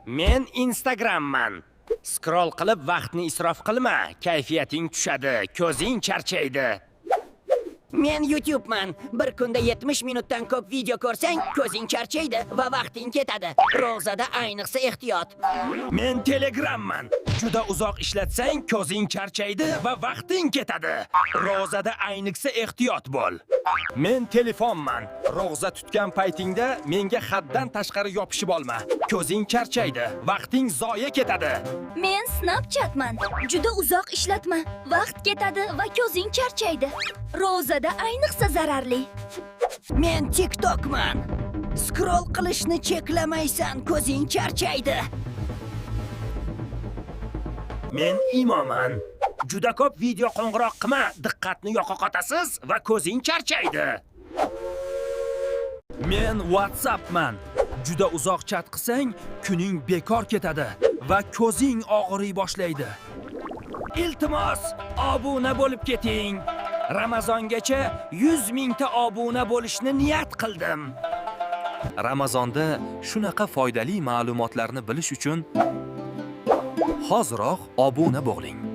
Men Instagramman. Scroll qilib vaqtni isrof qilma, kayfiyating tushadi, ko'zing charchaydi. Men YouTube'man. Bir kunda 70 minutdan ko'p video ko'rsang, ko'zing charchaydi va vaqting ketadi. Ro'zada ayniqsa ehtiyot. Men Telegramman. Juda uzoq ishlatsang, ko'zing charchaydi va vaqting ketadi. Ro'zada ayniqsa ehtiyot bo'l. Men telefonman. Ro'za tutgan paytingda menga haddan tashqari yopishib olma. Ko'zing charchaydi, vaqting zoya ketadi. Men Snapchatman. Juda uzoq ishlatma. Vaqt ketadi va ko'zing charchaydi. Ro'zada ayniqsa zararli. Men TikTokman. Scroll qilishni cheklamaysan, ko'zing charchaydi. Men imoman. Juda ko'p video qo'ng'iroq qilma, diqqatni yo'qotasiz va ko'zing charchaydi. Men WhatsAppman. Juda uzoq chat qilsang, kuning bekor ketadi va ko'zing og'riy boshlaydi. Iltimos, obuna bo'lib keting. Ramazongacha 100 mingta obuna bo'lishni niyat qildim. Ramazonda shunaqa foydali ma'lumotlarni bilish uchun hoziroq obuna bo'ling.